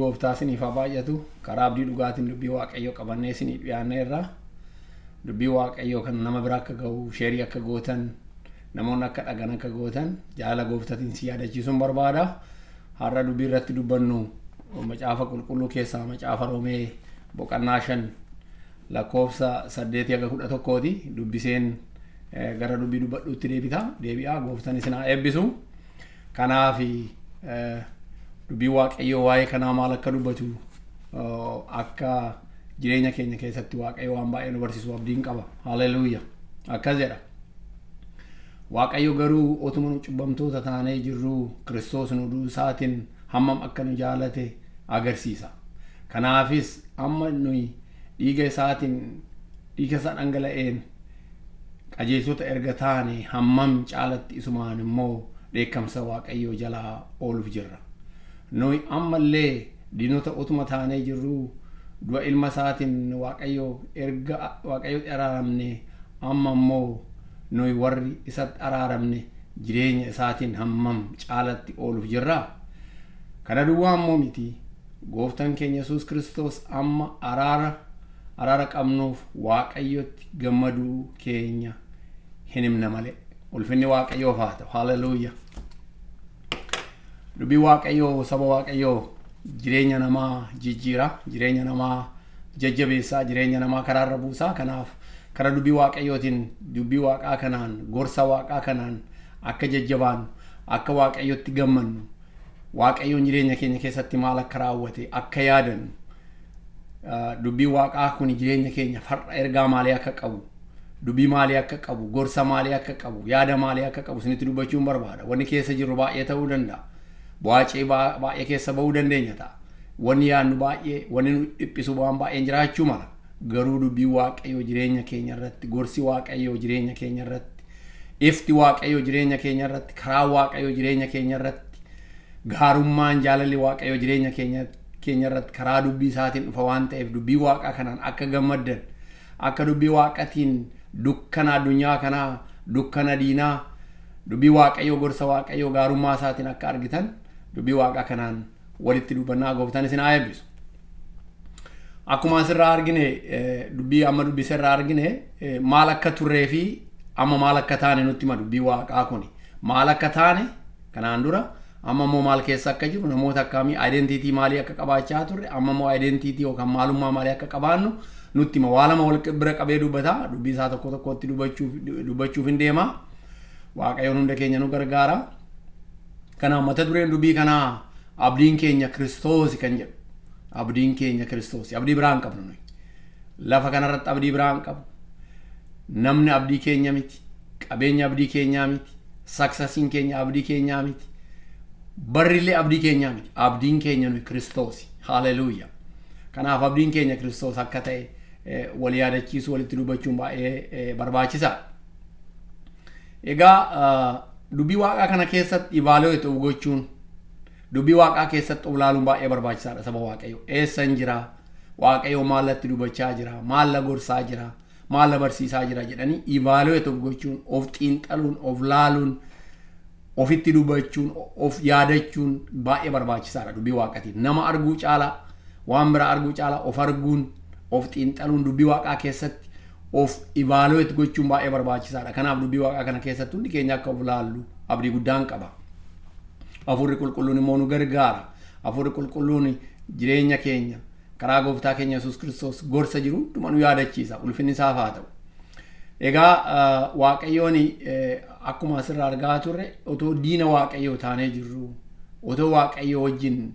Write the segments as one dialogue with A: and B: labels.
A: Gooftaa isiniif haa baay'atu. Karaa abdii dhugaatiin dubbii Waaqayyoo qabannee isinii dhiyaanneerra. Dubbii Waaqayyoo kan nama bira akka ga'u, share akka gootan, namoonni akka dhagan akka gootan jaalala Gooftaatiin si yaadachiisuun barbaada. Har'a dubbii irratti dubbannu Macaafa Qulqulluu keessaa Macaafa Roomee boqonnaa 5 lakkoofsa 8 haga 11ti. Dubbiseen gara dubbii dubbadhuutti deebita. Deebi'aa, Gooftaan isin haa eebbisu. Kanaaf dubbii Waaqayyoo waa'ee kanaa maal akka dubbatu, akka jireenya keenya keessatti Waaqayyo waan baay'ee nu barsiisu abdiin qaba. Haleluuya. Akkas jedha. Waaqayyo garuu otuma nu cubbamtoota taanee jirruu Kiristoos nu du'uu isaatiin hammam akka nu jaalate agarsiisa. Kanaafis amma nuyi dhiiga isaatiin, dhiiga isaa dhangala'een qajeeltota erga taane, hammam caalatti isumaan immoo dheekkamsa Waaqayyoo jalaa ooluuf jirra. Nuyi ammallee diinota otuma taanee jirruu du'a ilma isaatiin Waaqayyo erga Waaqayyotti araaramne, amma immoo nuyi warri isatti araaramne jireenya isaatiin hammam caalatti ooluuf jirra. Kana duwwaa immoo miti, Gooftaan keenya Yesuus Kiristoos amma araara qabnuuf Waaqayyotti gammaduu keenya hin himna malee. Ulfinni Waaqayyoof haa ta'u. Haleluuya. Dubbii Waaqayyoo, saba Waaqayyoo, jireenya namaa jijjiira, jireenya namaa jajjabeessaa, jireenya namaa karaarra buusaa. Kanaaf karaa dubbii Waaqayyootiin, dubbii Waaqaa kanaan, gorsa Waaqaa kanaan akka jajjabaannu, akka Waaqayyotti gammannu, Waaqayyoon jireenya keenya keessatti maal akka raawwate akka yaadannu, dubbii Waaqaa kun jireenya keenya farra ergaa maalii akka qabu, dubbii maalii akka qabu, gorsa maalii akka qabu, yaada maalii akka qabu isinitti dubbachuun barbaada. Wanni keessa jirru baay'ee ta'uu danda'a. Bu'aacee baay'ee keessa ba'uu dandeenya ta'a. Wanni yaadnu baay'ee, wanni nu dhiphisu waan baay'een jiraachuu mala. Garuu dubbii Waaqayyoo jireenya keenya irratti, gorsi Waaqayyoo jireenya keenya irratti, ifti Waaqayyoo jireenya keenya irratti, karaa Waaqayyoo jireenya keenya irratti, gaarummaan jaalalli Waaqayyoo jireenya keenya irratti karaa dubbii isaatiin dhufa waan ta'eef, dubbii Waaqaa kanaan akka gammaddan, akka dubbii Waaqatiin dukkana addunyaa kanaa, dukkana diinaa, dubbii Waaqayyoo, gorsa Waaqayyoo, gaarummaa isaatiin akka argitan dubbii Waaqaa kanaan walitti dubbannaa. Gooftaan isin haa eebbisu. Akkuma asirraa argine, dubbii amma dubbise irraa argine, maal akka turree fi amma maal akka taane nutti hima dubbii Waaqaa kuni. Maal akka taane kanaan dura, amma immoo maal keessa akka jiru, namoota akkamii, identity maalii akka qabaachaa turre, amma immoo identity yookaan maalummaa maalii akka qabaannu nutti hima. Waa lama wal bira qabee dubbata. Dubbii isaa tokko tokkotti dubbachuuf hin deema. Waaqayyoon hunda keenya nu gargaara. Kanaaf mata dureen dubbii kanaa "Abdiin keenya Kiristoos" kan jedhu. Abdiin keenya Kiristoos. Abdii biraa hin qabnu nuyi. Lafa kanarratti abdii biraa hin qabnu. Namni abdii keenya miti. Qabeenya abdii keenyaa miti. Successiin keenya abdii keenyaa miti. Barrillee abdii keenyaa miti. Abdiin keenya nuyi Kiristoos. Haleluuya. Kanaaf abdiin keenya Kiristoos akka ta'e wal yaadachiisuu, walitti dubbachuun baay'ee barbaachisaadha. Egaa dubbii Waaqaa kana keessatti evaluate of gochuun, dubbii Waaqaa keessatti of ilaaluun baay'ee barbaachisaadha, saba Waaqayyo. Eessan jira? Waaqayyo maal natti dubbachaa jira? Maal na gorsaa jira? Maal na barsiisaa jira jedhanii evaluate of gochuun, of xiinxaluun, of laaluun, ofitti dubbachuun, of yaadachuun baay'ee barbaachisaadha dubbii Waaqatiin. Nama arguu caalaa, waan biraa arguu caalaa, of arguun, of xiinxaluun, dubbii Waaqaa keessatti of evaluate gochuun baay'ee barbaachisaadha. Kanaaf dubbii Waaqaa kana keessatti hundi keenya akka of laallu abdii guddaan qaba. Hafuurri Qulqulluun immoo nu gargaara. Hafuurri Qulqulluun jireenya keenya karaa Gooftaa keenya Yesuus Kiristoos gorsa jiru hunduma nu yaadachiisa. Ulfinni isaaf haa ta'u. Egaa Waaqayyoon akkuma asirraa argaa turre, otoo diina Waaqayyoo taanee jirru, otoo Waaqayyoo wajjin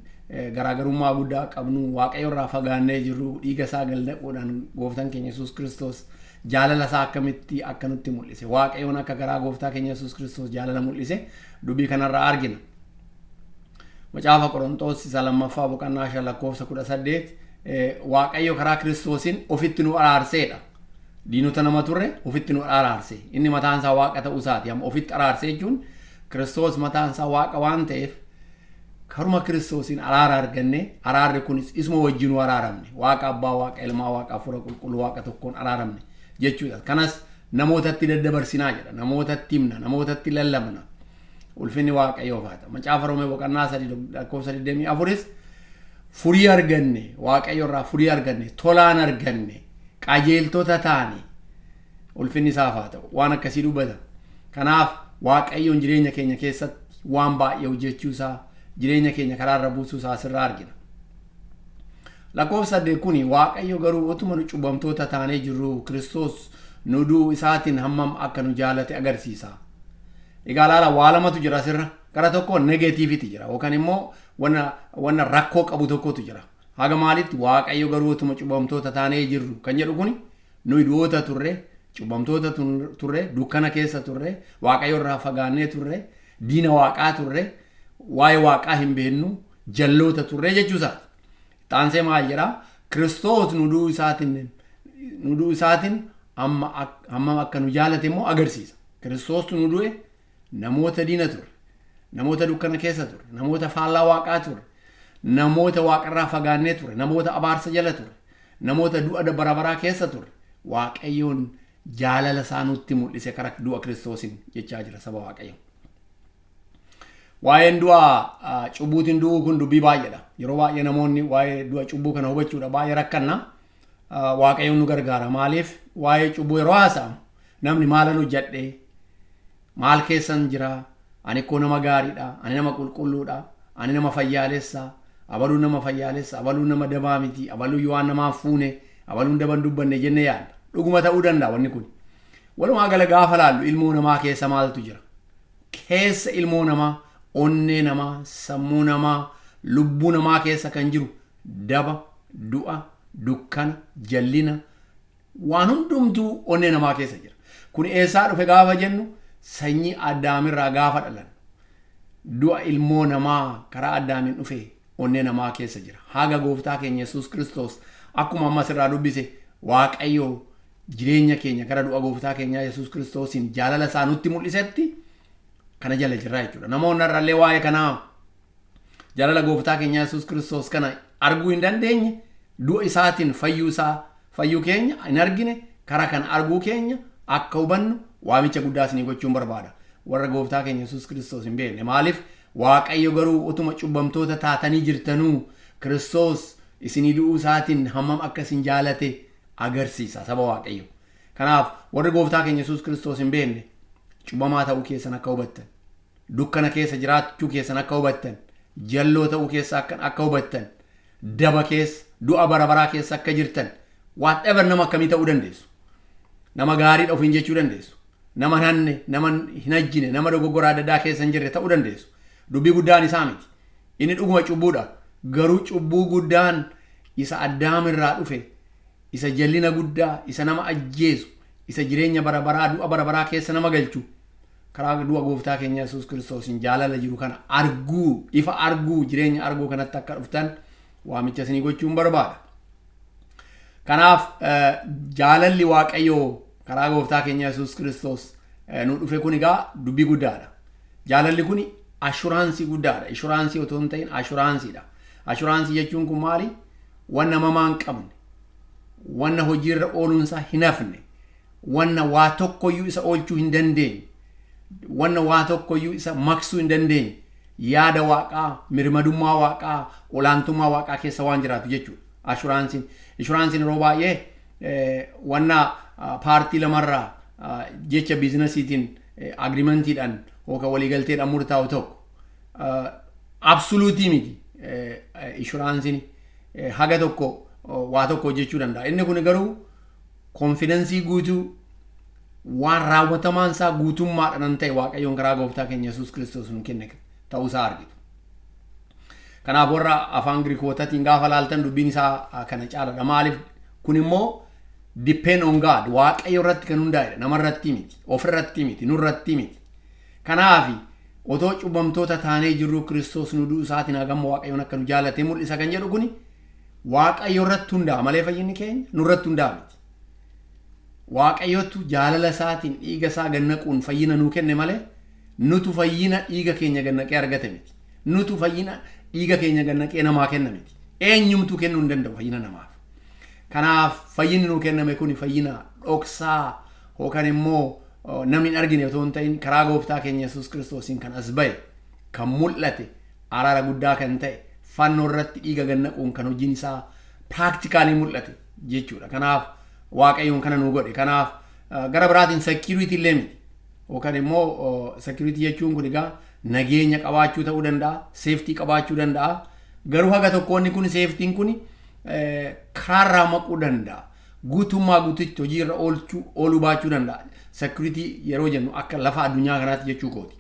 A: garaagarummaa guddaa qabnu, Waaqayyo irraa fagaannee jirru, dhiiga isaa galnaquudhaan Gooftaan keenya Yesuus Kiristoos jaalala isaa akkamitti akka nutti mul'ise, Waaqayyoon akka garaa Gooftaa keenya Yesuus Kiristoos jaalala mul'ise dubbii kanarraa argina. Macaafa Qorontoos isa lammaffaa boqonnaa 5 lakkoofsa 18, Waaqayyo karaa Kiristoosiin ofitti nu araarseedha. Diinota nama turre ofitti nu araarse. Inni mataan isaa Waaqa ta'uu isaati. Amma ofitti araarse jechuun Kiristoos mataan isaa Waaqa waan ta'eef, karuma Kiristoosiin araara arganne. Araarri kunis isuma wajjin nu araaramne. Waaqa Abbaa, Waaqa Ilmaa, Waaqa Hafuura Qulqulluu, Waaqa tokkoon araaramne jechuudha. Kanas namootatti daddabarsinaa jedha. Namootatti himna, namootatti lallabna. Ulfinni Waaqayyoof haa ta'u. Macaafa Roomee boqonnaa 3 lakkoofsa 24s, Furii arganne, Waaqayyo irraa furii arganne, tolaan arganne, qajeeltota taane, ulfinni isaaf haa ta'u. Waan akkasii dubbata. Kanaaf Waaqayyoon jireenya keenya keessatti waan baay'ee hojjechuu isaa, jireenya keenya karaarra buusuu isaa asirraa argina. Lakkoofsa 8 kuni, Waaqayyo garuu utuma nu cubbamtoota taanee jirru Kiristoos nu du'uu isaatiin hammam akka nu jaalate agarsiisa. Egaa laala, waa lamatu jira asirra. Gara tokko negativeitu jira yookaan immoo wanna rakkoo qabu tokkotu jira. Haga maalitti? Waaqayyo garuu utuma cubbamtoota taanee jirru kan jedhu kuni, nuyi du'oota turre, cubbamtoota turre, dukkana keessa turre, Waaqayyo irraa fagaannee turre, diina Waaqaa turre, waa'ee Waaqaa hin beeknu, jalloota turre jechuusaati. Xaansee maal jedhaa? Kiristoos nu du'uu isaatiin amma hammam akka nu jaalate immoo agarsiisa. Kiristoos nu du'e, namoota diina ture, namoota dukkana keessa ture, namoota faallaa Waaqaa ture, namoota Waaqarraa fagaannee ture, namoota abaarsa jala ture, namoota du'a bara baraa keessa ture. Waaqayyoon jaalala isaa nutti mul'ise karaa du'a Kiristoosiin jechaa jira, saba Waaqayyo. Waa'een du'a cubbuutiin du'uu kun dubbii baay'eedha. Yeroo baay'ee namoonni waa'ee du'a cubbuu kana hubachuudha baay'ee rakkanna. Waaqayyoon nu gargaara. Maaliif? Waa'ee cubbuu yeroo haasa'amu namni maalan hojjedhe, maal keessan jira, ani koo nama gaariidha, ani nama qulqulluudha, ani nama fayyaalessa, abaluun nama fayyaalessa, abaluun nama dabaa miti, abaluun waan namaa fuune, abaluun daban dubbanne jenne yaadna. Dhuguma ta'uu danda'a wanni kun. Walumaa gala gaafa laallu ilmoo namaa keessa maaltu jira? Keessa ilmoo namaa, onnee namaa, sammuu namaa, lubbuu namaa keessa kan jiru daba, du'a, dukkana, jallina, waan hundumtuu onnee namaa keessa jira. Kun eessaa dhufe gaafa jennu, sanyii Addaamirraa gaafa dhalan du'a ilmoo namaa karaa Addaamiin dhufe onnee namaa keessa jira. Haga gooftaa keenya Yesuus Kiristoos, akkuma ammas irraa dubbise, Waaqayyo jireenya keenya gara du'a gooftaa keenyaa Yesuus Kiristoosiin jaalala isaa nutti mul'isetti kana jala jirra jechuudha. Namoonni har'allee waa'ee kanaa, jaalala gooftaa keenya Yesuus Kiristoos kana arguu hin dandeenye, du'a isaatiin fayyuu isaa, fayyuu keenya hin argine, karaa kana arguu keenya akka hubannu waamicha guddaa isinii gochuun barbaada. Warra gooftaa keenya Yesuus Kiristoos hin beekne. Maaliif? Waaqayyo garuu utuma cubbamtoota taatanii jirtanuu Kiristoos isinii du'uu isaatiin hammam akka isin jaalate agarsiisa, saba Waaqayyo. Kanaaf warri gooftaa keenya Yesuus Kiristoos hin beekne cubbamaa ta'uu keessan akka hubattan, dukkana keessa jiraachuu keessan akka hubattan, jalloo ta'uu keessa akka hubattan, daba keessa, du'a bara baraa keessa akka jirtan, whatever nama akkamii ta'uu dandeessu. Nama gaariidha ofiin jechuu dandeessu. Nama hin hanne, nama hin ajjine, nama dogoggora adda addaa keessa hin jirre ta'uu dandeessu. Dubbii guddaan isaa miti. Inni dhuguma cubbuudha. Garuu cubbuu guddaan isa Addaamirraa dhufe, isa jallina guddaa, isa nama ajjeesu, isa jireenya bara baraa, du'a bara baraa keessa nama galchu, karaa du'a gooftaa keenya Yesuus Kiristoosiin jaalala jiru kana arguu, ifa arguu, jireenya arguu kanatti akka dhuftan waamicha isinii gochuun barbaada. Kanaaf jaalalli Waaqayyoo karaa gooftaa keenya Yesuus Kiristoos nu dhufe kun egaa dubbii guddaadha. Jaalalli kun assurance guddaadha. Insurance otoo hin ta'in assurancedha. Assurance jechuun kun maali? Wanna mamaa hin qabne, wanna hojiirra ooluunsaa hin hafne, wanna waa tokkoyyuu isa oolchuu hin dandeenye, wanna waa tokkoyyuu isa maqsuu hin dandeenye, yaada Waaqaa, mirmadummaa Waaqaa, olaantummaa Waaqaa keessa waan jiraatu jechuudha. Assuranceiin. Insuranceiin yeroo baay'ee wanna paartii lamarraa jecha businessiitiin agreementiidhaan yookaan waliigalteedhaan murtaa'u tokko. Absolute miti insuranceiin, haga tokko waa tokko hojjechuu danda'a. Inni kun garuu confidence guutuu, waan raawwatamaan isaa guutummaadhaan ta'e, Waaqayyoon karaa gooftaa keenya Yesuus Kiristoos nu kenne ta'uusaa argitu. Kanaaf warra afaan Giriikootaatiin gaafa laaltan dubbiin isaa kana caaladha. Maaliif? Kun immoo depend on God, Waaqayyo irratti kan hundaa'edha. Nama irratti miti, ofirratti miti, nurratti miti. Kanaaf otoo cubbamtoota taanee jirru Kiristoos nu du'uu isaatiin hagam Waaqayyoon akka nu jaalate mul'isa kan jedhu kuni Waaqayyo irratti hundaa'a malee fayyinni keenya nurratti hundaa'a miti. Waaqayyotu jaalala isaatiin dhiiga isaa gannaquun fayyina nuu kenne malee nutu fayyina dhiiga keenya gannaqee argate miti. Nutu fayyina dhiiga keenya gannaqee namaa kenna miti. Eenyumtuu kennuu hin danda'u fayyina namaaf. Kanaaf fayyinni nuu kenname kun fayyina dhoksaa yookaan immoo namni hin argine otoo hin ta'in, karaa gooftaa keenya Yesuus Kiristoosiin kan as ba'e, kan mul'ate, araara guddaa kan ta'e, Fannoo irratti dhiiga gannaquun kan hojiin isaa practically mul'ate jechuudha. Kanaaf Waaqayyoon kana nu godhe. Kanaaf gara biraatiin security illee miti. Yookaan immoo security jechuun kun egaa nageenya qabaachuu ta'uu danda'a, safety qabaachuu danda'a. Garuu haga tokko wanni kun, safetyn kun, karaarraa maquu danda'a. Guutummaa guututti hojiirra oolchuu ooluu baachuu danda'a. Security yeroo jennu akka lafa addunyaa kanaatti jechuu kooti.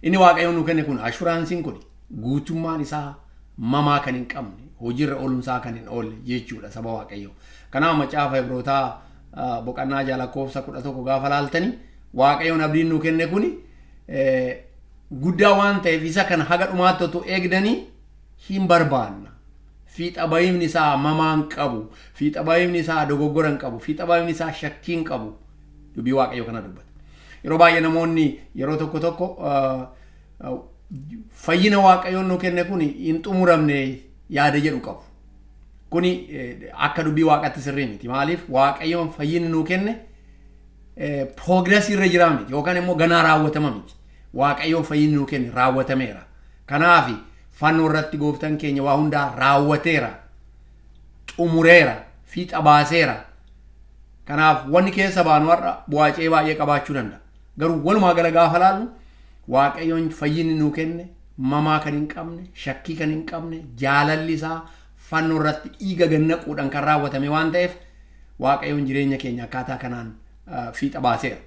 A: Inni Waaqayyoon nu kenne kun, assuranceiin kun, guutummaan isaa mamaa kan hin qabne, hojiirra ooluunsaa kan hin oolle jechuudha, saba Waaqayyoo. Kanaaf Macaafa Ibrootaa boqonnaa 6 lakkoofsa 11 gaafa laaltanii, Waaqayyoon abdiin nu kenne kun guddaa waan ta'eef isa kana haga dhumaatti otoo eegdanii hin barbaanna. Fiixa bahiimni isaa mamaan qabu, fiixa bahiimni isaa dogoggora hin qabu, fiixa bahiimni isaa shakkii hin qabu. Dubbii Waaqayyoo kana dubbata. Yeroo baay'ee namoonni yeroo tokko tokko fayyina Waaqayyoon nu kenne kun hin xumuramne yaada jedhu qabu. Kuni akka dubbii Waaqatti sirrii miti. Maaliif? Waaqayyoon fayyinni nu kenne progress irra jiraa miti yookaan immoo ganaa raawwatama miti. Waaqayyoon fayyinni nu kenne raawwatameera. Kanaaf fannoo irratti gooftaan keenya waa hundaa raawwateera. Xumureera. Fiixa baaseera. Kanaaf wanni keessa baanu har'a bu'aacee baay'ee qabaachuu danda'a. Garuu walumaa gala gaafa laallu, Waaqayyoon fayyinni nuu kenne mamaa kan hin qabne, shakkii kan hin qabne, jaalalli isaa fannoo irratti dhiiga gannaquudhaan kan raawwatame waan ta'eef, Waaqayyoon jireenya keenya akkaataa kanaan fiixa baaseera.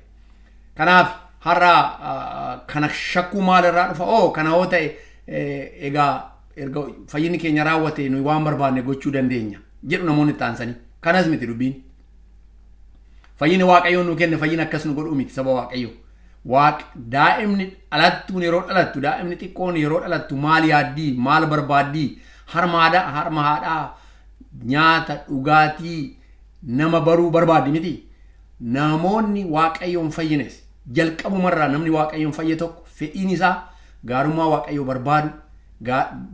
A: Kanaaf har'a kana shakkuu maalirraa dhufa? Oo, kana hoo ta'e egaa erga fayyinni keenya raawwate nuyi waan barbaanne gochuu dandeenya jedhu namoonni itti aansanii. Kanas miti dubbiin. Fayyinni Waaqayyoon nu kenne fayyina akkas nu godhuu miti, saba Waaqayyoo. Waaq daa'imni dhalattuun yeroo dhalattu, daa'imni xiqqoon yeroo dhalattu maal yaaddii, maal barbaaddii? Harma haadhaa, harma haadhaa nyaata, dhugaatii, nama baruu barbaaddi miti? Namoonni Waaqayyoon fayyines jalqabumarraa, namni Waaqayyoon fayye tokko fedhiin isaa gaarummaa Waaqayyoo barbaadu,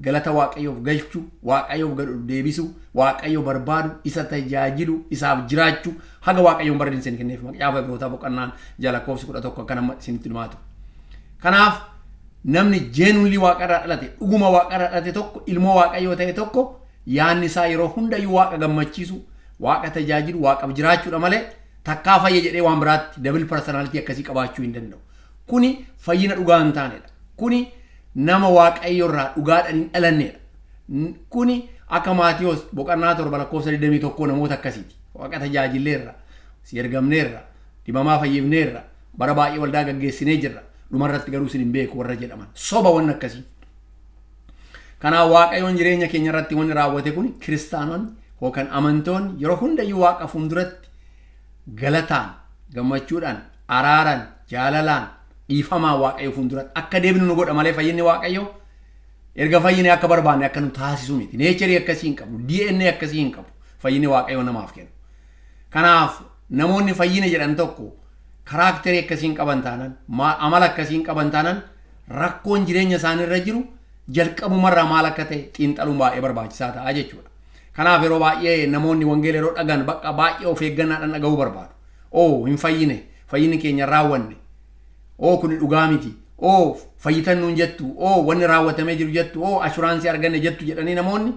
A: galata Waaqayyoof galchuu, Waaqayyoof gad deebisu, Waaqayyo barbaadu, isa tajaajilu, isaaf jiraachuu, haga Waaqayyoon bara isin kenneef. Macaafa Ibrootaa boqonnaan 6 lakkoofsi 11 akka nama isinitti dhumaatu. Kanaaf namni genuinely Waaqarraa dhalate, dhuguma Waaqarraa dhalate tokko, ilmoo Waaqayyoo ta'e tokko, yaanni isaa yeroo hundayyuu Waaqa gammachiisu, Waaqa tajaajilu, Waaqaaf jiraachuudha malee takkaa fayya jedhee waan biraatti double personality akkasii qabaachuu hin danda'u. Kuni fayyina dhugaa hin taanedha. Kuni nama Waaqayyo irraa dhugaadhaan hin dhalannedha. Kuni akka Maatiyos boqonnaa 7 lakkoofsa 21 namoota akkasiiti. Waaqa tajaajilleerra, si ergamneerra, dhibamaa fayyifneerra, bara baay'ee waldaa gaggeessinee jirra. Dhumarratti garuu isin hin beeku warra jedhaman. Soba wanni akkasii. Kanaaf Waaqayyoon jireenya keenya irratti wanni raawwate kun, kiristaanonni yookaan amantoonni yeroo hundayyuu Waaqa fuulduratti galataan, gammachuudhaan, araaraan, jaalalaan, dhiifamaan Waaqayyo fuulduratti akka deebinu nu godha malee fayyinni Waaqayyo erga fayyine akka barbaanne akka nu taasisu miti. Nature akkasii hin qabu. DNA akkasii hin qabu. Fayyinni Waaqayyo namaaf kennu. Kanaaf namoonni fayyina jedhan tokko character akkasii hin qaban taanaan, amala akkasii hin qaban taanaan, rakkoon jireenya isaaniirra jiru jalqabumarraa maal akka ta'e xiinxaluun baay'ee barbaachisaa ta'a jechuudha. Kanaaf yeroo baay'ee namoonni wangeela yeroo dhagan bakka baay'ee of eeggannaadhaan dhaga'uu barbaadu. Oo, hin fayyine, fayyinni keenya raawwanne. Oo, kun dhugaa miti. Oo, fayyitan nuun jettu. Oo, wanni raawwatamee jiru jettu. Oo, assurance arganne jettu jedhanii namoonni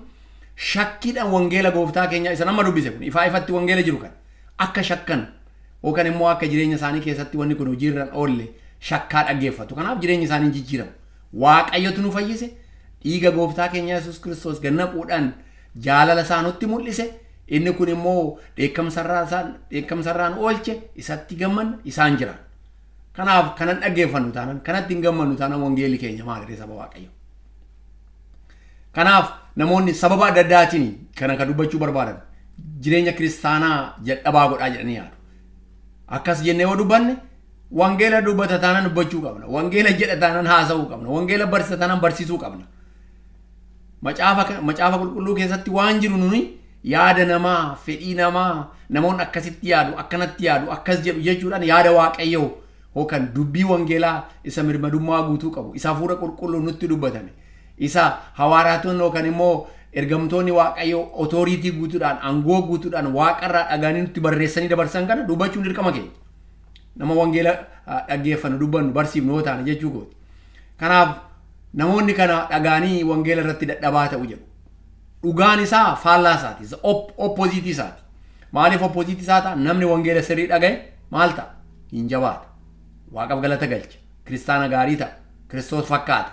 A: shakkiidhaan wangeela gooftaa keenya isa nama dubbise kun, ifaa ifatti wangeela jiru kan akka shakkan yookaan immoo akka jireenya isaanii keessatti wanni kun hojiirra hin oolle shakkaa dhaggeeffatu. Kanaaf jireenya isaanii hin jijjiiramu. Waaqayyotu nu fayyise, dhiiga gooftaa keenya Yesuus Kiristoos gannaquudhaan jaalala isaa nutti mul'ise. Inni kun immoo dheekkamsarraa nu oolche, isatti gammanna, isaan jiran. Kanaaf kanan dhaggeeffannu taanaan, kanatti hin gammannu taanaan, wangeelli keenya maal, saba Waaqayyo? Kanaaf namoonni sababa adda addaatiin kana kan dubbachuu barbaadan jireenya kiristaanaa jal'abaa godhaa jedhanii yaadu. Akkas jennee yoo dubbanne, wangeela dubbata taanaan dubbachuu qabna. Wangeela jedha taanaan haasa'uu qabna. Wangeela barsiisa taanaan barsiisuu qabna. Macaafa Qulqulluu keessatti waan jiru nuni yaada namaa, fedhii namaa, namoonni akkasitti yaadu, akkanatti yaadu, akkas jedhu jechuudhaan yaada Waaqayyoo yookaan dubbii wangeelaa isa mirmadummaa guutuu qabu, isa Hafuura Qulqulluu nutti dubbatame, isa hawaaraatonni yookaan immoo ergamtoonni Waaqayyoo authority guutuudhaan, aangoo guutuudhaan Waaqarraa dhagaanii nutti barreessanii dabarsan kana dubbachuun dirqama keenya. Nama wangeela dhaggeeffannu, dubbannu, barsiifnu yoo taane jechuu kooti. Kanaaf Namoonni kana dhagaanii wangeela irratti dadhabaa ta'u jedhu. Dhugaan isaa faallaa isaati. Opposite isaati. Maaliif opposite isaa ta'a? Namni wangeela sirrii dhagaye maal ta'a? Hin jabaata. Waaqaaf galata galcha. Kiristaana gaarii ta'a. Kiristoos fakkaata.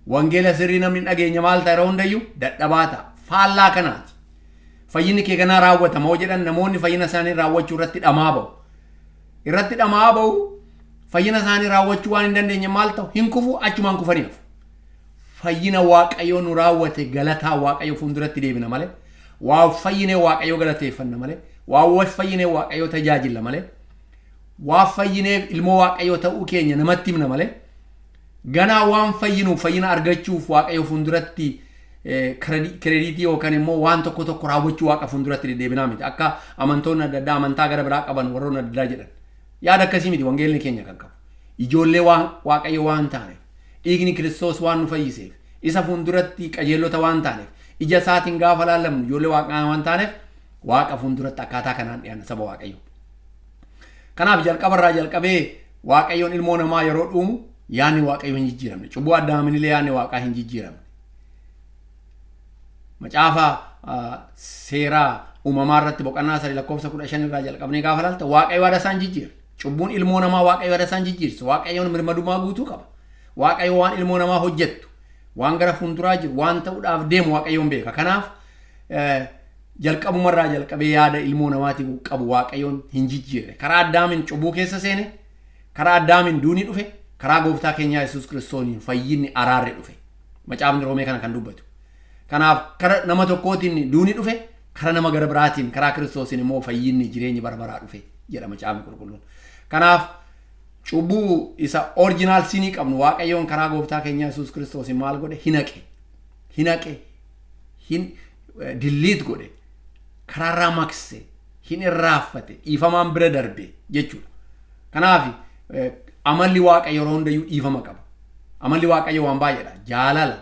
A: Wangeela sirrii namni hin dhageenye maal ta'a yeroo hundayyuu? Dadhabaa ta'a. Faallaa kanaati. Fayyinni kee ganaa raawwatama hoo jedhan, namoonni fayyina isaanii raawwachuu irratti dhamaa ba'u. Irratti dhamaa ba'u, fayyina isaanii raawwachuu waan hin dandeenye maal ta'u? Hin kufu, achumaan kufanii hafu. Fayyina Waaqayyoo nu raawwate galataa Waaqayyoo fuulduratti deebina malee, waa fayyinee Waaqayyoo galateeffanna malee, waa fayyinee Waaqayyoo tajaajilla malee, waa fayyinee ilmoo Waaqayyoo ta'uu keenya namatti himna malee, ganaa waan fayyinuuf, fayyina argachuuf Waaqayyoo fuulduratti credit yookaan immoo waan tokko tokko raawwachuu Waaqa fuulduratti deddeebinaa miti. Akka amantoonni adda addaa, amantaa gara biraa qaban warroonni adda addaa jedhan. Yaada akkasii miti wangeelli keenya kan qabu. Ijoollee waan Waaqayyo waan taaneef, dhiigni Kiristoos waan nu fayyiseef, isa fuulduratti qajeelota waan taaneef, ija isaatiin gaafa laallamnu ijoollee Waaqaa waan taaneef, Waaqa fuulduratti akkaataa kanaan dhiyaanna, saba Waaqayyo. Kanaaf jalqabarraa jalqabee Waaqayyoon ilmoo namaa yeroo dhuumu yaadni Waaqayyo hin jijjiiramne. Cubbuu Addaaminillee yaadni Waaqaa hin jijjiiramne. Macaafa Seeraa Uumamaa irratti boqonnaa 3 lakkoofsa 15 irraa jalqabnee gaafa laalta, Waaqayyo yaada isaa hin jijjiirre. Cubbuun ilmoo namaa Waaqayyo yaada isaa hin jijjiirsu. Waaqayyoon mirmadummaa guutuu qaba. Waaqayyo waan ilmoo namaa hojjettu, waan gara fuulduraa jiru, waan ta'uudhaaf deemu Waaqayyoon beeka. Kanaaf jalqabumarraa jalqabee yaada ilmoo namaatiin qabu Waaqayyoon hin jijjiirre. Karaa Addaamin cubbuu keessa seene, karaa Addaamin duuni dhufe, karaa gooftaa keenyaa Yesuus Kiristooniin fayyinni, araarri dhufe. Macaafni Roomee kana kan dubbatu. Kanaaf kara nama tokkootiin duuni dhufe, kara nama gara biraatiin, karaa Kiristoosiin immoo fayyinni, jireenyi bara baraa dhufe jedha Macaafni Qulqulluun. Kanaaf cubbuu isa original sin qabnu Waaqayyoon karaa gooftaa keenyaa Yesuus Kiristoosiin maal godhe? Hin haqe. Hin haqe. Hin delete godhe. Karaarraa maqse. Hin irraaffate. Dhiifamaan bira darbe jechuudha. Kanaaf amalli Waaqayyo yeroo hundayyuu dhiifama qaba. Amalli Waaqayyo waan baay'eedha. Jaalala,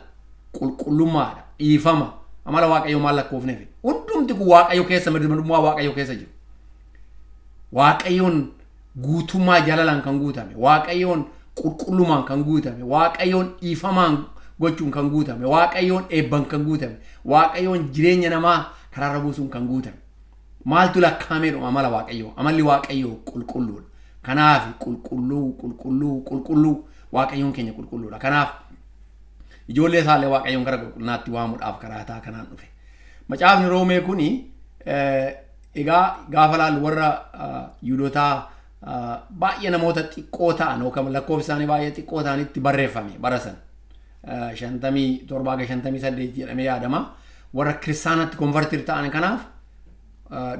A: qulqullummaadha, dhiifama. Amala Waaqayyo maal lakkoofneef? Hundumti kun Waaqayyo keessa, mirmadummaa Waaqayyo keessa jiru. Waaqayyoon guutummaa jaalalaan kan guutame, Waaqayyoon qulqullummaan kan guutame, Waaqayyoon dhiifamaan gochuun kan guutame, Waaqayyoon eebban kan guutame, Waaqayyoon jireenya namaa karaarra buusuun kan guutame. Maaltu lakkaa'amee dhuma amala Waaqayyoo? Amalli Waaqayyoo qulqulluudha. Kanaaf qulqulluu, qulqulluu, qulqulluu, Waaqayyoon keenya qulqulluudha. Kanaaf ijoollee isaallee Waaqayyoon gara qulqullinaatti waamuudhaaf karaa kanaan dhufe. Macaafni Roomee kuni egaa gaafa laallu warra Yihudotaa baay'ee namoota xiqqoo ta'an yookaan lakkoofsi isaanii baay'ee xiqqoo ta'anitti barreeffame bara san. 57 ga 58 jedhamee yaadama. Warra kiristaanatti convert ta'an kanaaf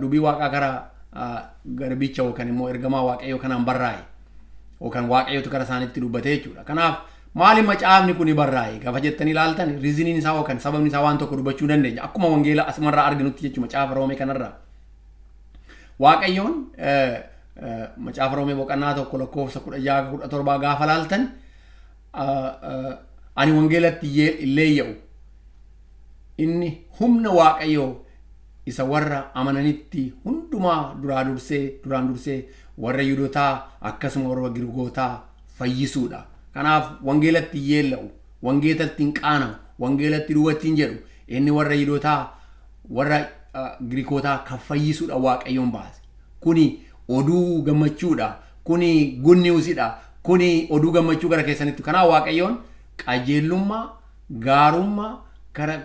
A: dubbii Waaqaa karaa garbicha yookaan immoo ergamaa Waaqayyoo kanaan barraa'e yookaan Waaqayyotu gara isaaniitti dubbate jechuudha. Kanaaf maali macaafni kun barraa'e gaafa jettanii ilaaltan, reasoniin isaa yookaan sababni isaa waan tokko dubbachuu dandeenya. Akkuma wangeela asumarraa arginutti jechuudha, Macaafa Roomee kanarraa. Waaqayyoon Macaafa Roomee boqonnaa 1 lakkoofsa 16 17 gaafa laaltan, "Ani wangeelatti illeeyya'u, inni humna Waaqayyoo isa warra amananitti hundumaa duraa dursee, duraan dursee warra Yihudotaa akkasuma warra Girgootaa fayyisuudha." Kanaaf wangeelatti yeella'u, wangeelatti hin qaana'u, wangeelatti duubatti hin jedhu, inni warra Yihudotaa, warra Girikootaa kan fayyisuudha Waaqayyoon baase. Kuni oduu gammachuudha. Kuni good newsidha. Kuni oduu gammachuu gara keessanitti. Kanaaf Waaqayyoon qajeelummaa, gaarummaa gara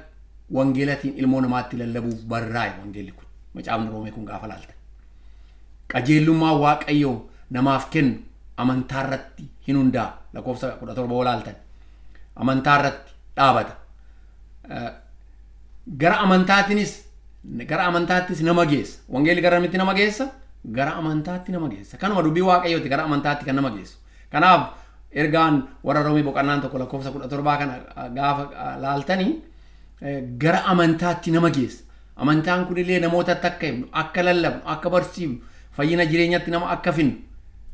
A: wangeelatiin ilmoo namaatti lallabuuf barraa'e wangeelli kun. Macaafni Roomee kun gaafa laaltan. Qajeelummaa Waaqayyoo namaaf kennu amantaa irratti hin hundaa'a. Lakkoofsa 17 olaaltan. Amantaa irratti dhaabata. Gara amantaatiinis, gara amantaattis nama geessa. Wangeelli gara namitti nama geessa? Gara amantaatti nama geessa. Kanuma dubbii Waaqayyooti gara amantaatti kan nama geessu. Kanaaf ergaan warra Roomii boqonnaan 1 lakkoofsa 17 kana gaafa laaltanii gara amantaatti nama geessa. Amantaan kunillee namootatti akka himnu, akka lallabnu, akka barsiifnu, fayyina jireenyatti nama akka finnu,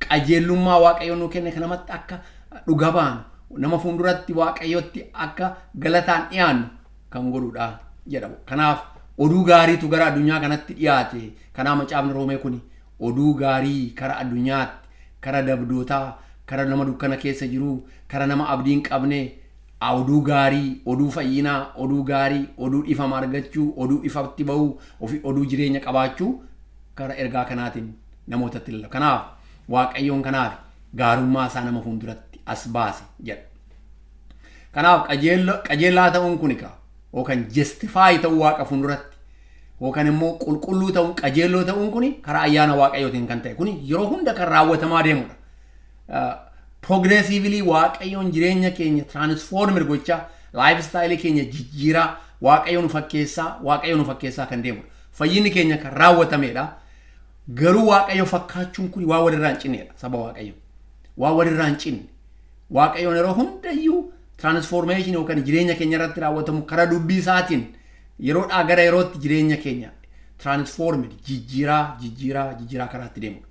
A: qajeelummaa Waaqayyo nuu kenne kanamatti akka dhuga baanu, nama fuulduratti Waaqayyotti akka galataan dhiyaannu kan godhudha jedhamu. Kanaaf oduu gaariitu gara addunyaa kanatti dhiyaate. Kanaaf Macaafni Roomee kuni oduu gaarii kara addunyaatti, kara dabdootaa, kara nama dukkana keessa jiruu, kara nama abdii hin qabne Oduu gaarii, oduu fayyinaa, oduu gaarii, oduu dhifama argachuu, oduu ifatti bahuu, ofii oduu jireenya qabaachuu karaa ergaa kanaatiin namootatti lallaba. Kanaaf Waaqayyoon kanaaf gaarummaa isaa nama fuulduratti as baase jedha. Kanaaf qajeelaa ta'uun kun egaa yookaan justify ta'uu Waaqa fuulduratti yookaan immoo qulqulluu ta'uun, qajeelloo ta'uun kun karaa ayyaana Waaqayyootiin kan ta'e kun yeroo hunda kan raawwatamaa deemudha. Progressively Waaqayyoon jireenya keenya transform gochaa, lifestyle keenya jijjiiraa, Waaqayyoon fakkeessaa, Waaqayyoon fakkeessaa kan deemudha. Fayyinni keenya kan raawwatamedha. Garuu Waaqayyo fakkaachuun kun waa walirraa hin cinnedha, saba Waaqayyo. Waa walirraa hin cinne. Waaqayyoon yeroo hundayyuu transformation yookaan jireenya keenya irratti raawwatamu karaa dubbii isaatiin yeroodhaa gara yerootti jireenya keenya transformed, jijjiiraa, jijjiiraa, jijjiiraa karaa itti deemudha.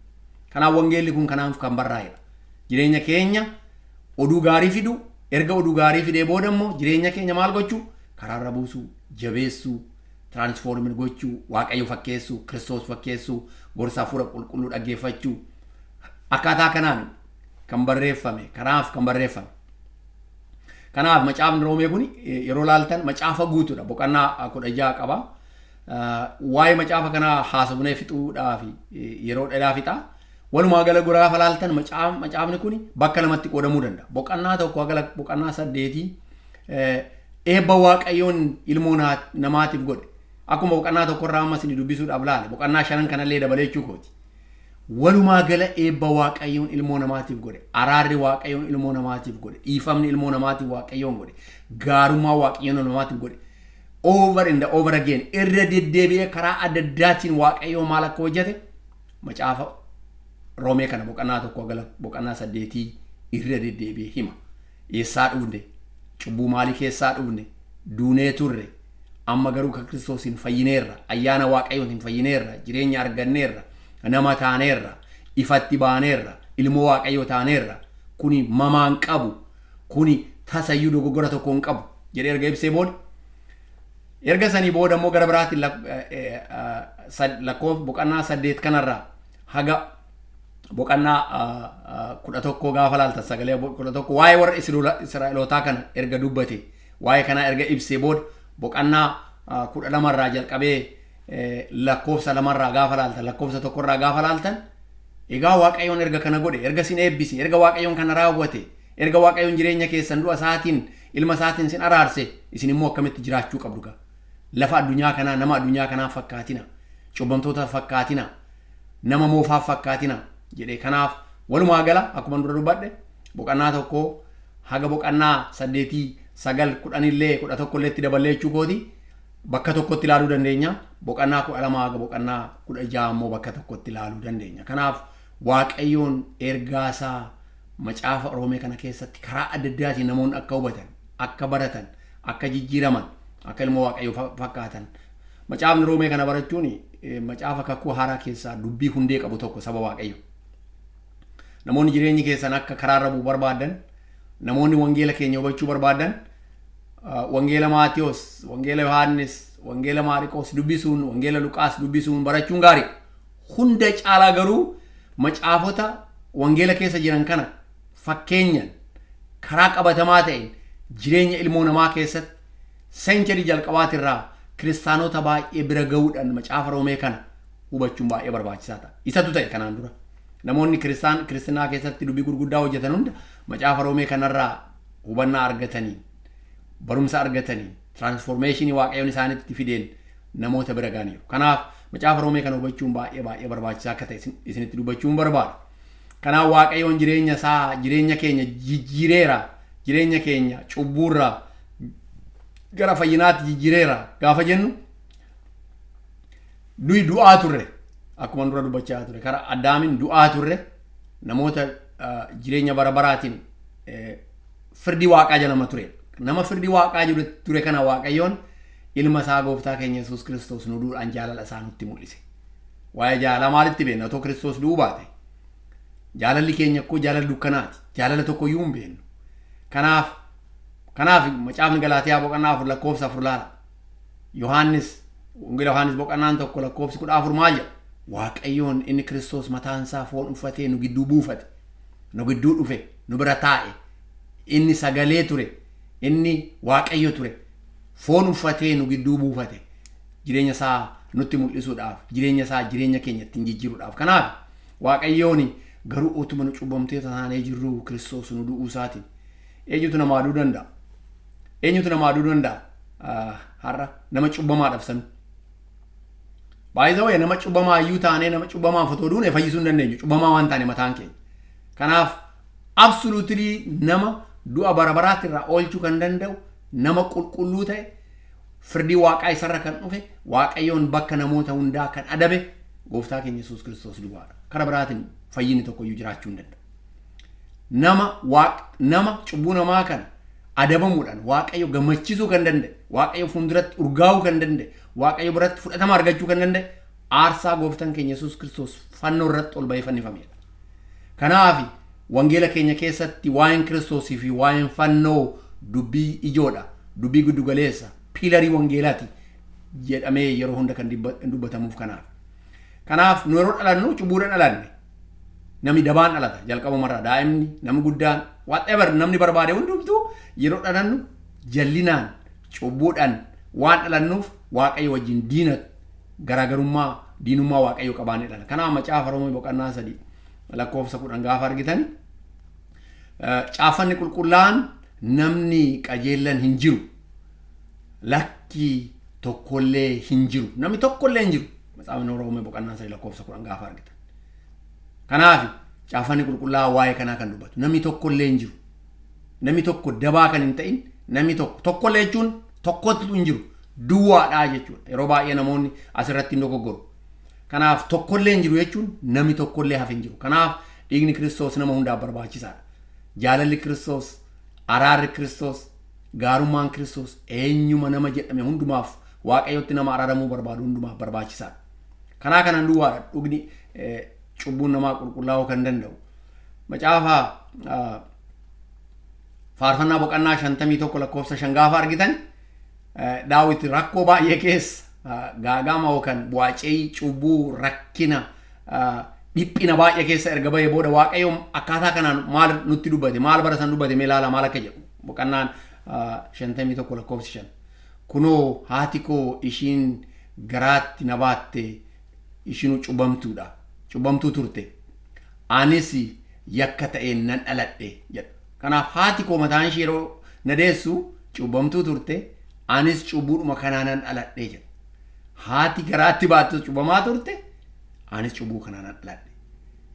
A: Kanaaf wangeelli kun kanaaf kan barraa'edha. Jireenya keenya oduu gaarii fidu, erga oduu gaarii fidee booda immoo jireenya keenya maal gochuu? Karaarra buusuu, jabeessuu, transform gochuu, Waaqayyo fakkeessuu, Kiristoos fakkeessuu, gorsa Hafuura Qulqulluu dhaggeeffachuu. Akkaataa kanaan kan barreeffame, kanaaf kan barreeffame. Kanaaf macaafni Roomee kun yeroo laaltan macaafa guutuudha. Boqonnaa 16 qaba. Waa'ee macaafa kanaa haasofnee fixuudhaaf yeroo dheeraa fixa. Walumaa gala gaafa laaltan macaafni kun bakka lamatti qoodamuu danda'a. Boqonnaa 1 haga boqonnaa 8 eebba Waaqayyoon ilmoo namaatiif godhe. Akkuma boqonnaa 1rraa ammas inni dubbisuudhaaf laale, boqonnaa shanan kanallee dabalee jechuu kooti. Walumaa gala eebba Waaqayyoon ilmoo namaatiif godhe, araarri Waaqayyoon ilmoo namaatiif godhe, dhiifamni ilmoo namaatiif Waaqayyoon godhe, gaarummaa Waaqayyoon ilmoo namaatiif godhe. Over and over again, irra deddeebi'ee karaa adda addaatiin Waaqayyoo maal akka hojjete macaafa Roomee kana boqonnaa 1 gala boqonnaa 8 irra deddeebi'ee hima. Eessaa dhufne? Cubbuu maalii keessaa dhufne? Duunee turre. Amma garuu kan Kiristoosiin fayyineerra. Ayyaana Waaqayyootiin fayyineerra. Jireenya arganneerra. Nama taaneerra. Ifatti baaneerra. Ilmoo Waaqayyoo taaneerra. Kuni mamaan qabu. Kuni tasayyuu dogoggora tokko hin qabu jedhee erga ibsee booda, erga sanii booda immoo gara biraatiin lakkoof boqonnaa 8 kanarraa haga boqonnaa 11 gaafa laaltan, sagalee 11 waa'ee warra Israa'elootaa kana erga dubbate, waa'ee kanaa erga ibsee booda, boqonnaa 12rraa jalqabee lakkoofsa 2rraa gaafa laaltan, lakkoofsa 1rraa gaafa laaltan, egaa Waaqayyoon erga kana godhe, erga sin eebbise, erga Waaqayyoon kana raawwate, erga Waaqayyoon jireenya keessan du'a isaatiin, ilma isaatiin sin araarse, isin immoo akkamitti jiraachuu qabdu gaa? Lafa addunyaa kanaa, nama addunyaa kanaa fakkaatina, cubbamtoota fakkaatina, nama moofaaf fakkaatina jedhe. Kanaaf walumaa gala akkuma dura dubbadhe, boqonnaa 1 haga boqonnaa 8, 9, 10illee, 11illee itti daballee jechuu kooti, bakka tokkotti ilaaluu dandeenya. Boqonnaa 12 haga boqonnaa 16 immoo bakka tokkotti ilaaluu dandeenya. Kanaaf Waaqayyoon ergaasaa macaafa Roomee kana keessatti karaa adda addaatiin namoonni akka hubatan, akka baratan, akka jijjiiraman, akka ilmoo Waaqayyoo fakkaatan. Macaafni Roomee kana barachuun macaafa kakuu haaraa keessaa dubbii hundee qabu tokko, saba Waaqayyo. Namoonni jireenyi keessan akka karaarra bu'u barbaadan, namoonni wangeela keenya hubachuu barbaadan, wangeela Maatiyos, wangeela Yohaannis, wangeela Maariqoos dubbisuun, wangeela Luqaas dubbisuun barachuun gaarii. Hunda caalaa garuu macaafota wangeela keessa jiran kana fakkeenyan karaa qabatamaa ta'een jireenya ilmoo namaa keessatti century jalqabaatirraa kiristaanota baay'ee bira ga'uudhaan macaafa Roomee kana hubachuun baay'ee barbaachisaa ta'a. Isatu ta'e kanaan dura. Namoonni kiristinaa keessatti dubbii gurguddaa hojjetan hunda macaafa Roomee kanarraa hubannaa argatanii, barumsa argatanii, transformation Waaqayyoon isaanitti fideen namoota bira ga'aniiru. Kanaaf macaafa Roomee kana hubachuun baay'ee baay'ee barbaachisaa akka ta'e isinitti dubbachuun barbaada. Kanaaf Waaqayyoon jireenya isaa, jireenya keenya jijjiireera, jireenya keenya cubbuurraa gara fayyinaatti jijjiireera gaafa jennu, nuyi du'aa turre. Akkuma dura dubbachaa ture, karaa Addaamin du'aa turre, namoota jireenya bara baraatiin firdii Waaqaa jalama ture. Nama firdii Waaqaa jiru ture kana Waaqayyoon ilma isaa Gooftaa keenya Yesuus Kiristoos nu duudhaan jaalala isaa nutti mul'ise. Waa'ee jaalala maalitti beekna otoo Kiristoos du'uu baate? Jaalalli keenya akkoo jaalala dukkanaati. Jaalala tokko iyyuu hin beeknu. Kanaaf macaafni Galaatiyaa boqonnaa 4 lakkoofsa 4 laala. Yohaannis, Wangeela Yohaannis boqonnaan 1 lakkoofsi 14 maal jedha? Waaqayyoon inni Kiristoos mataan isaa foon uffatee nu gidduu buufate. Nu gidduu dhufe, nu bira taa'e. Inni sagalee ture. Inni Waaqayyo ture. Foon uffatee nu gidduu buufate. Jireenya isaa nutti mul'isuudhaaf, jireenya isaa jireenya keenya ittiin jijjiiruudhaaf. Kanaaf Waaqayyoon garuu utuma nu cubbamtoota taanee jirru Kiristoos nu du'uu isaatiin. Eenyutu namaa du'uu danda'a? Eenyutu namaa du'uu danda'a? Har'a nama cubbamaadhaaf sanu. Baay'ee nama cubbamaa iyyuu taanee nama cubbamaaf otoo duune fayyisuu hin dandeenyu. Cubbamaa waan taane mataan keenya. Kanaaf absolutely nama du'a bara baraatti irraa oolchuu kan danda'u, nama qulqulluu ta'e, firdii Waaqaa isarra kan dhufe, Waaqayyoon bakka namoota hundaa kan adabe Gooftaa keenya Yesuus Kiristoos duwwaadha. Kara biraatiin fayyinni tokko iyyuu jiraachuu hin danda'u. Nama waaq nama cubbuu namaa kana adabamuudhaan Waaqayyo gammachiisuu kan danda'e, Waaqayyo fuulduratti urgaa'uu kan danda'e, Waaqayyo biratti fudhatama argachuu kan danda'e aarsaa Gooftaan keenya Yesuus Kiristoos fannoo irratti ol ba'ee fannifamedha. Kanaaf wangeela keenya keessatti waa'een Kiristoosii fi waa'een fannoo dubbii ijoodha, dubbii giddugaleessa, pillarii wangeelaati jedhamee yeroo hunda kan dubbatamuuf kanaaf. Kanaaf nu yeroo dhalannu cubbuudhaan dhalanne. Namni dabaan dhalata jalqabumarraa, daa'imni, namni guddaan, whatever namni barbaade hundumtuu yeroo dhalannu jallinaan cubbuudhaan waan dhalannuuf Waaqayyo wajjin diina garaagarummaa diinummaa Waaqayyo qabaannee dhala. Kanaaf Macaafa Roomee boqonnaa 3 lakkoofsa 10 gaafa argitani, caaffanni qulqullaa'an namni qajeellan hin jiru, lakkii tokkollee hin jiru, namni tokkollee hin jiru. Macaafni Roomee boqonnaa 3 lakkoofsa 10 gaafa argitan. Kanaaf caaffanni qulqullaa'aa waa'ee kanaa kan dubbatu, namni tokkollee hin jiru. Namni tokko dabaa kan hin ta'in, namni tokko tokkollee jechuun tokkotti hin jiru, duwwaadhaa jechuudha. Yeroo baay'ee namoonni asirratti hin dogoggoru. Kanaaf tokkollee hin jiru jechuun namni tokkollee hafe hin jiru. Kanaaf dhiigni Kiristoos nama hundaaf barbaachisaadha. Jaalalli Kiristoos, araarri Kiristoos, gaarummaan Kiristoos eenyuma nama jedhame hundumaaf, Waaqayyotti nama araaramuu barbaadu hundumaaf barbaachisaadha. Kanaa kanaan duwwaadha dhugni cubbuun namaa qulqullaa'uu kan danda'u. Macaafa Faarfannaa boqonnaa 51 lakkoofsa 5 gaafa argitan, Daawit rakkoo baay'ee keessa, gaagama yookaan bu'aacee cubbuu, rakkina, dhiphina baay'ee keessa erga bahee booda Waaqayyo akkaataa kanaan maal nutti dubbate, maal bara san dubbate, mee ilaala maal akka jedhu, boqonnaan 51 lakkoofsi 5. Kunoo, haati koo ishiin garaatti na baatte ishiinu cubbamtuudha. Cubbamtuu turte. Anis yakka ta'een nan dhaladhe jedha. Kanaaf haati koo mataan ishee yeroo na deessu cubbamtuu turte, anis cubbuudhuma kanaa nan dhaladhe jedha. Haati garaatti baattu cubbamaa turte, anis cubbuu kanaa nan dhaladhe.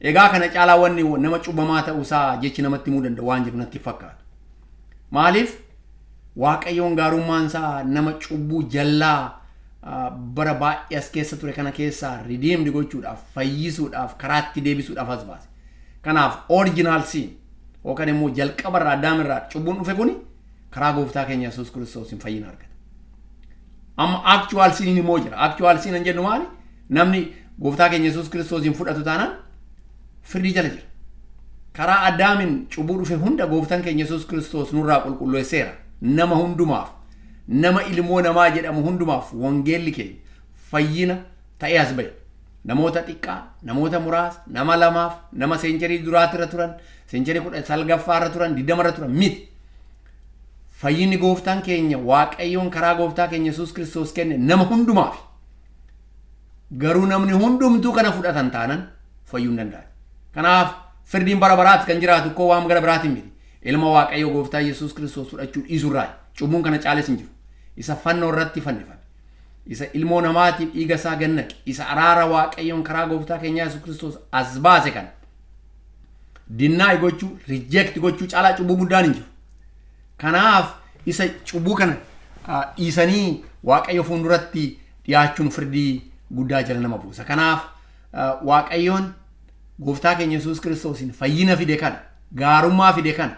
A: Egaa kana caalaa wanni nama cubbamaa ta'uusaa jechi namatti himuu danda'u waan jiru natti fakkaatu. Maaliif? Waaqayyoon gaarummaan isaa nama cubbuu jallaa bara baay'ee as keessa ture kana keessaa redeemed gochuudhaaf, fayyisuudhaaf, karaatti deebisuudhaaf as baase. Kanaaf original sin yookaan immoo jalqaba irraa Addaam irraa cubbuun dhufe kuni karaa Gooftaa keenya Yesuus Kiristoos hin fayyina argata. Amma actual sin immoo jira. Actual sin kan jennu maali? Namni Gooftaa keenya Yesuus Kiristoos hin fudhatu taanaan firdii jala jira. Karaa Addaamin cubbuu dhufe hunda Gooftaan keenya Yesuus Kiristoos nurraa qulqulleesseera. Nama hundumaaf, nama ilmoo namaa jedhamu hundumaaf wangeelli keenya fayyina ta'ee as ba'e. Namoota xiqqaa, namoota muraasa, nama lamaaf, nama century duraatirra turan, century 19ffaarra turan, 20rra turan miti. Fayyinni Gooftaan keenya Waaqayyoon karaa Gooftaa keenya Yesuus Kiristoos kenne nama hundumaaf. Garuu namni hundumtuu kana fudhatan taanan fayyuu hin danda'an. Kanaaf firdiin bara baraatti kan jiraatu koo waan gara biraatiin miti. Ilma Waaqayyoo Gooftaa Yesuus Kiristoos fudhachuu dhiisuurraa cubbuun kana caales hin jiru. Isa fannoo irratti fannifame. Isa ilmoo namaatiif dhiiga isaa gannaqe. Isa araara Waaqayyoon karaa Gooftaa keenya Yesuus Kiristoos as baase kana deny gochuu, reject gochuu caalaa cubbuu guddaan hin jiru. Kanaaf isa cubbuu kana dhiisanii Waaqayyo fuulduratti dhiyaachuun firdii guddaa jala nama buusa. Kanaaf Waaqayyoon Gooftaa keenya Yesuus Kiristoosiin fayyina fide kana, gaarummaa fide kana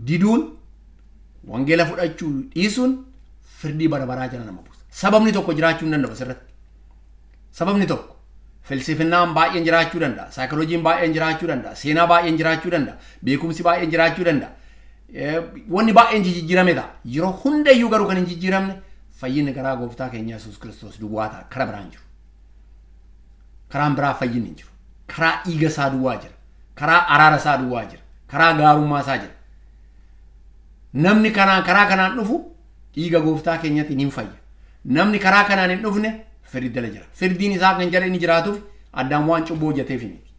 A: diduun, wangeela fudhachuu dhiisuun firdii bara baraa jala nama buusa. Sababni tokko jiraachuu hin danda'u asirratti. Sababni tokko filsifinnaan baay'een jiraachuu danda'a, saayikoloojiin baay'een jiraachuu danda'a, seenaa baay'een jiraachuu danda'a, beekumsi baay'een jiraachuu danda'a. Wanni baay'een jijjiirame ta'a. Yeroo hundayyuu garuu kan hin jijjiiramne fayyinni karaa Gooftaa keenya Yesuus Kiristoos duwwaa ta'a. Kara biraan jiru. Karaan biraa fayyinni hin jiru. Karaa dhiiga isaa duwwaa jira. Karaa araara isaa duwwaa jira. Karaa gaarummaa isaa jira. Namni kanaan karaa kanaan dhufu dhiiga gooftaa keenyatiin hin fayya. Namni karaa kanaan hin dhufne firdii jala jira. Firdiin isaa kan jala inni jiraatuuf Addaam waan cubbuu hojjeteef miti.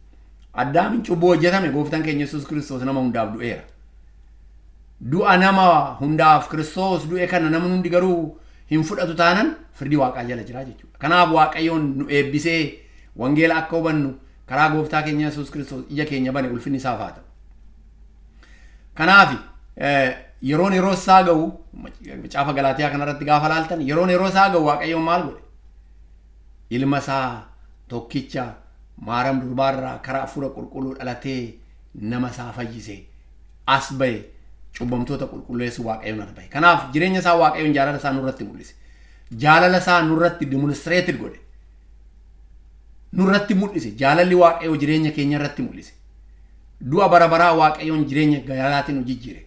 A: Addaam cubbuu hojjetame, gooftaan keenya Yesuus Kiristoos nama hundaaf du'eera. Du'a nama hundaaf Kiristoos du'e kana namni hundi garuu hin fudhatu taanan firdii waaqaa jala jira jechuudha. Kanaaf Waaqayyoon nu eebbisee wangeela akka hubannu karaa gooftaa keenya Yesuus Kiristoos ija keenya bane, ulfinni isaaf haa ta'u. Kanaaf yeroon yeroo isaa ga'u, macaafa Galaatiyaa kanarratti gaafa laaltan, yeroon yeroo isaa ga'u Waaqayyoon maal godhe? Ilma isaa tokkicha Maaram durbaarraa karaa Hafuura Qulqulluu dhalatee nama isaa fayyise as ba'e, cubbamtoota qulqulleessu Waaqayyoon as ba'e. Kanaaf jireenya isaa Waaqayyoon jaalala isaa nurratti mul'ise. Jaalala isaa nurratti demonstrated godhe. Nurratti mul'ise. Jaalalli Waaqayyoo jireenya keenya irratti mul'ise. Du'a bara baraa Waaqayyoon jireenya jaalalaatiin nu jijjiire.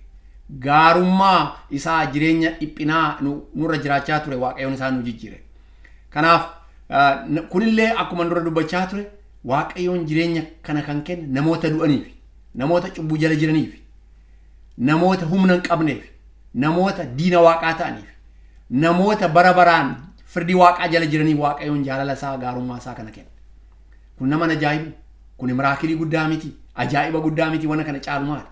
A: Gaarummaa isaa jireenya dhiphinaa nurra jiraachaa ture Waaqayyoon isaa nu jijjiire. Kanaaf kunillee akkuma dura dubbachaa ture, Waaqayyoon jireenya kana kan kenne namoota du'aniif, namoota cubbuu jala jiraniif, namoota humna hin qabneef, namoota diina waaqaa ta'aniif, namoota bara baraan firdii waaqaa jala jiraniif Waaqayyoon jaalala isaa, gaarummaa isaa kana kenne. Kun nama ajaa'ibu, kun miracle guddaa miti, ajaa'iba guddaa miti, wanna kana caalu maali?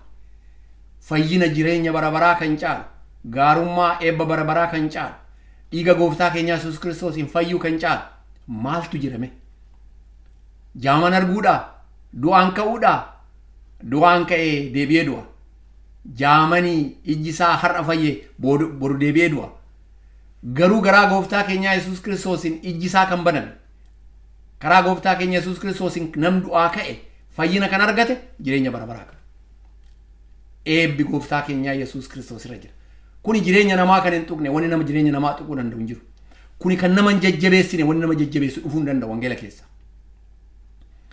A: Fayyina jireenya bara baraa kan caalu, gaarummaa eebba bara baraa kan caalu, dhiiga gooftaa keenya Yesuus Kiristoosiin fayyuu kan caalu maaltu jirame? Jaaman arguudhaa, du'aan ka'uudhaa, du'aan ka'ee deebi'ee du'a. Jaamanii ijji isaa har'a fayye boru deebi'ee du'a. Garuu garaa gooftaa keenyaa Yesuus Kiristoosiin ijji isaa kan baname, karaa gooftaa keenya Yesuus Kiristoosiin nam du'aa ka'e fayyina kan argate jireenya bara baraa qaba. Eebbi gooftaa keenyaa Yesuus Kiristoos irra jira. Kuni jireenya namaa kan hin tuqne wanni nama jireenya namaa tuquu danda'u hin jiru. Kuni kan nama hin jajjabeessine wanni nama jajjabeessu dhufuu hin danda'u wangeela keessa.